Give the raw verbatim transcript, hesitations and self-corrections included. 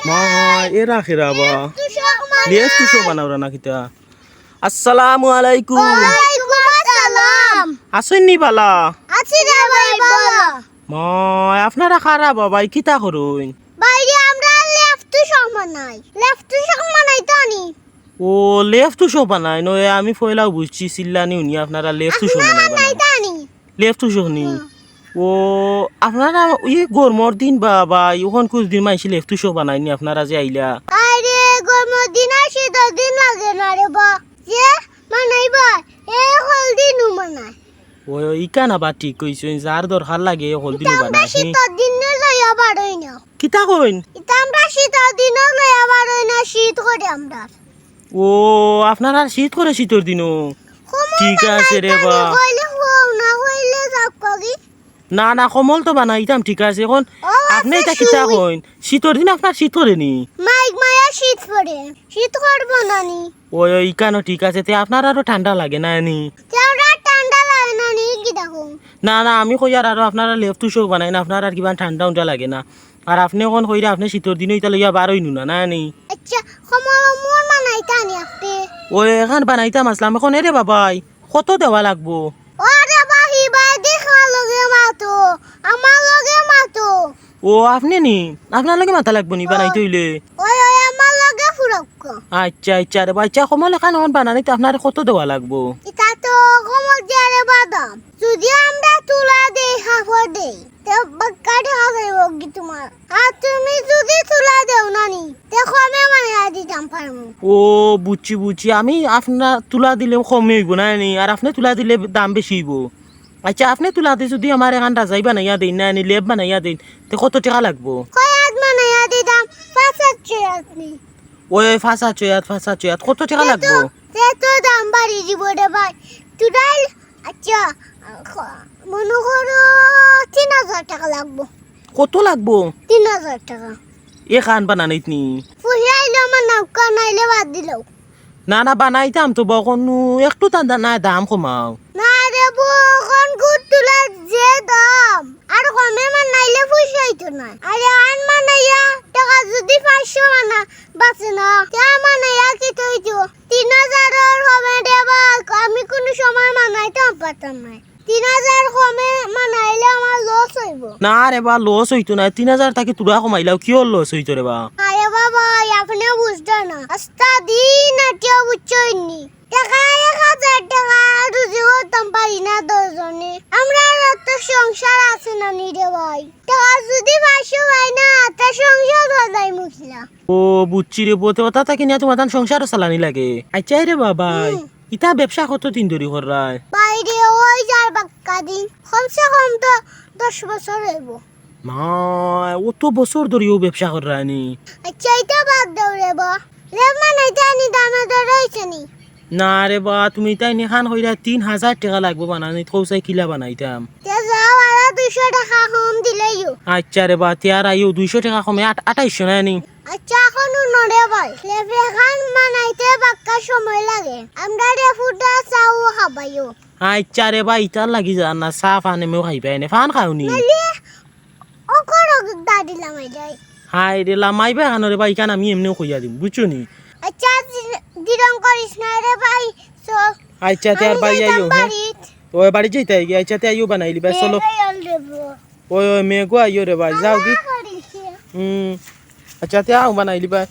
মা, এরা কেরা বা? লেফটুশো বানাওরা না কিতা? আসসালামু আলাইকুম। ওয়ালাইকুম আসসালাম। আছইন নি বালা? আছি রে ভাই, বালা। মা, আপনারা কারা বা ভাই, কিতা করইন? ভাই রে, আমরা লেফটুশো বানাই। লেফটুশো বানাইতা নি? ও, লেফটুশো বানাইন, ওই আমি পয়লাউ বুঝছি, চিল্লানি হুনি আপনারা লেফটুশো বানাইন। লেফটুশো নি? হুম। ও, আপনারা ই গরমর দিন বা, বা, অখন কুনদিন মাইনষে লেফটুশো বানাইন নি, আপনারা যে আইলা। আরে, গরমর দিন আর শীতর দিন লাগে না রে বা। যে বানাইবা, এ হকল দিনউ বানায়। ও, ইখান আবার ঠিক কইছইন, যার দরকার লাগে হকল দিনউ বানায়। শীতর দিন লইয়া বারই না। কিতা কইন? ইতা আমরা শীতর দিনও লইয়া বারই না, শীত করে আমরার। ও, আপনারার শীত করে শীতর দিনও? ঠিক আছে রে বা। কইলে হও না, কইলে যাও করি। না, না, কম্বল তো বানাইতাম, ঠিক আছে। অখন ও, আপনে ইতা কিতা কইন? শীতর দিন আপনার শীত করে নি? মাইক মায়া শীত করে। শীত করবো না নি? ওই, ওই, ইখানও ঠিক আছে। তে আপনার আরো ঠান্ডা লাগে না নি? তে আমরার ঠান্ডা লাগে না নি, কিতা কও? না, না, আমি কইয়ার আরো আপনারা লেফটুশো বানাইন, আপনারার কিবা ঠান্ডা উন্ডা লাগে না। আর আপনে অখন কইরা আপনে শীতর দিনও ইতা লইয়া বারইন না, না নি? আচ্ছা, কম্বল মোর বানাইতা নি আপনে? ওই, এখান বানাইতাম আছলাম, অখন এরে বাবাই, কত দেওয়া লাগবো? ওরে বা, হি ভাই, দেখো লগে মাতো, আমার লগে মাতো। ও, আপনে নি? আপনার লগে মাতা লাগবো নি বানাইতে অইলে? ওই, ওই, আমার লগে ফুরক্ক। আচ্ছা, আচ্ছা রে বা, আচ্ছা, কম্বল এখান অখন বানানিত আপনারে কত দেওয়া লাগবো? ইতা তো কম্বল দিয়া রে বা দাম। যদি আমরা তুলা দেই, কাপড় দেই, তে বাক্কা টেকা যাইবো গি তুমার। আর তুমি যদি তুলা দেও না নি, তে কমে বানাইয়া দিতাম পারমু। ও, বুঝছি, বুঝছি। আমি আপনার তুলা দিলে কমে অইবো না নি, আর আপনে তুলা দিলে দাম বেশি অইবো। আচ্ছা, আপনে তুলাদি যদি আমার এখান রাজাই বানাইয়া দেইন না নি, লেপ বানাইয়া দেইন, তে কত টেকা লাগবো? কয় আত বানাইয়া দিতাম, পাঁচ আত ছয় আত নি। ওই, পাঁচ আত ছয় আত, পাঁচ আত ছয় আত, কত টেকা লাগবো? তে তো দাম বাড়ি যিবো রে ভাই। তুলাইল, আচ্ছা, খ-, মনো করো তিন হাজার টেকা লাগবো। কত লাগবো? তিন হাজার টেকা। এখান বানানিত নি? ফুরিয়া আইলে আমার নাউকা, নাইলে বাদ দিলাও। না, না, বানাইতাম তো বা, অখন একটু তা-, না, দাম কমাও। না রে বা, অখন গুড় তুলার যে দাম, আর কমে বানাইলে পয়সা অইতো না। আর এখান বানাইয়া টেকা যদি পাঁচশো বানা বাঁচে না, তে বানাইয়া কিতা অইতো? তিন হাজারর কমে রে বা, আমি কুনু সময় বানাইতাম পারতাম না। তিন হাজার কমে বানাইলে আমার লস অইবো। না রে বা, লস অইতো না। তিন হাজার থাকি তুলা কমাইলাও, কিওর লস অইতো রে বা? আরে বাবা, আপনে বুঝতা না। আস্তা দিন আটিয়া বুঝছইন নি। টেকা এক হাজার টেকা রুজি করতাম পারি না দশজনে। আমরার তো সংসার আছে না নি রে ভাই। টেকা যদি পাঁচশো পাই না, তে সংসার চালাইমু কিলা? ও, বুঝছি রে বা, তে অতা থাকি নিয়া তুমার তান সংসারও চালানি লাগে। আচ্ছা রে বাবাই, হুম। ইতা ব্যবসা কতদিন ধরি কররায়? ভাই রে, অউ যার বাক্কা দিন। কমসে কম তো দশ বছর অইবো। মা, অত বছর ধরি অউ ব্যবসা কররায় নি? আচ্ছা, ইতা বাদ দেও রে বা। লেপ বানাইতা নি, দামে দরে অইছে নি? না রে বা, তুমি তাইন এখান কইরা তিন হাজার টেকা লাগবো বানানিত, কও চাই কিলা বানাইতাম। তে যাও, আরো দুইশো টেকা কম দিলাইও। আচ্ছা রে বা, তে আর আইও, দুইশো টেকা কমে আট-, আটাইশো না নি? আচ্ছা, অখন হুনো রে ভাই, লেপ এখান বানাইতে বাক্কা সময় লাগে। আমরারে ফুটা চাও খাবাইও। আচ্ছা রে ভাই, ইতার লাগি যার না, চা পান এমনেও খাইবায় নে, পান খাও নি? নাইলে অকর দাড়ি লামাই যায়। হায় রে, লামাইবা কেনে রে ভাই, ইখান আমি এমনেও কইয়া দিমু, বুঝছো নি? আচ্ছা, দি-, দিরং করিস না রে ভাই, চল। আচ্ছা, তে আর আমি ভাই যাইতাম আইও, হ্যাঁ? বাড়িত। ওই বাড়িত যাইতায় গি, আচ্ছা, তে আইও বানাইলিবায়, চলো। এই আল দেবো। ওই, ওই, মেঘও আইও রে ভাই, যাও গি। মানা করিস। হুম। আচ্ছা, তে আও বানাইলিবায়।